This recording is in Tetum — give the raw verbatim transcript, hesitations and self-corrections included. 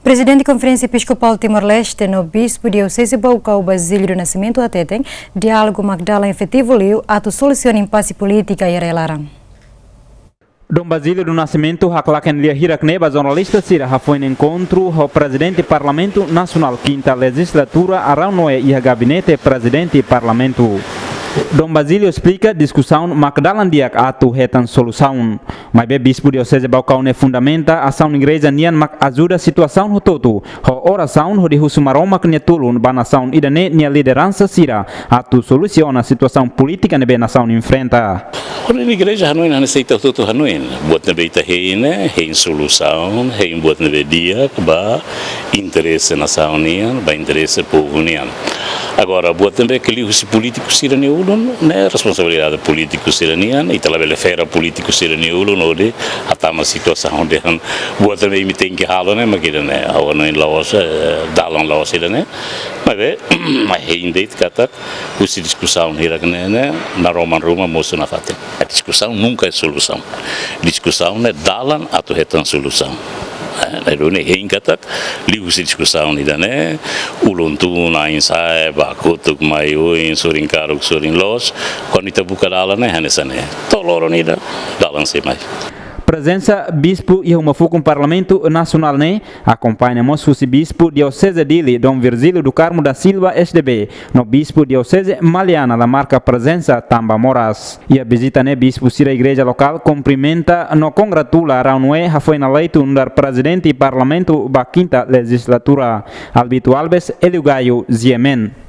Prezidente Konferénsia Episkopál Timor-Leste no Bispu Dioseze Baucau, Basílio do Nascimento, hateten diálogu mak dalan efetivu liu atu solusiona impase polítika iha rai-laran. Dom Basílio do Nascimento haklaken lia hirak-ne'e ba jornalista sira hafoin enkontru ho Prezidente Parlamentu Nasionál kinta lejizlatura Araun Noe iha gabinete Prezidente Parlamentu. Dom Basílio esplika diskusaun mak dalan di'ak atu hetan solusaun. Maibé Bispu Dioseze Baucau ne'e fundamenta asaun igreja nian mak ajuda situasaun hotu-hotu, ho orasaun hodi husu Maromak nia tulun ba nasaun ida-ne'e nia lideransa sira atu solusiona situasaun polítika ne'ebé nasaun enfrenta. Hodi igreja hanoin hanesan ita hotu-hotu hanoin. Buat ne'ebé ita hein ne'e, hein solusaun, hein buat ne'ebé di'ak ba interese nasaun nian, ba interese povu nian. Agora, buat ne'ebé ke liu husi polítiku sira-nia ulun, ne'e responsabilidade polítiku sira-nian, ita labele fera polítiku sira-nia ulun hodi hatama situasaun dehan buat ne'ebé imi tenke halo ne'e mak ida-ne'e, ha'u hanoin la'ós, eh, dalan la'ós ida-ne'e. Maibé, mak hein de'it katak husi diskusaun hirak-ne'e ne'e, naroman ruma mosu nafatin. A discussão nunca é solução. Discussão ne'e dalan atu hetan solusaun. Eh, ne'e duni hein katak, liuhusi diskusaun ida-ne'e, ulun tun, ain sa'e, bá kotuk mai oin, sorin karuk, sorin loos, kuandu ita buka dalan ne'e, hanesan ne'e. To'o loron ida, dalan sei mai. Prezensa Bispu iha uma fukun Parlamentu Nasionál ne'e akompaña mós husi Bispu Dioseze Dili, Dom Virgílio do Carmo da Silva, S D B, no Bispu Dioseze Maliana la marka prezensa tanba moras. Iha vizita ne'e bispu sira igreja lokál kumprimenta no kongratula Araun Noe hafoin eleitu nu'udar Prezidente Parlamentu ba kinta lejizlatura. Albito Alves, Hélio Gaio, G M N.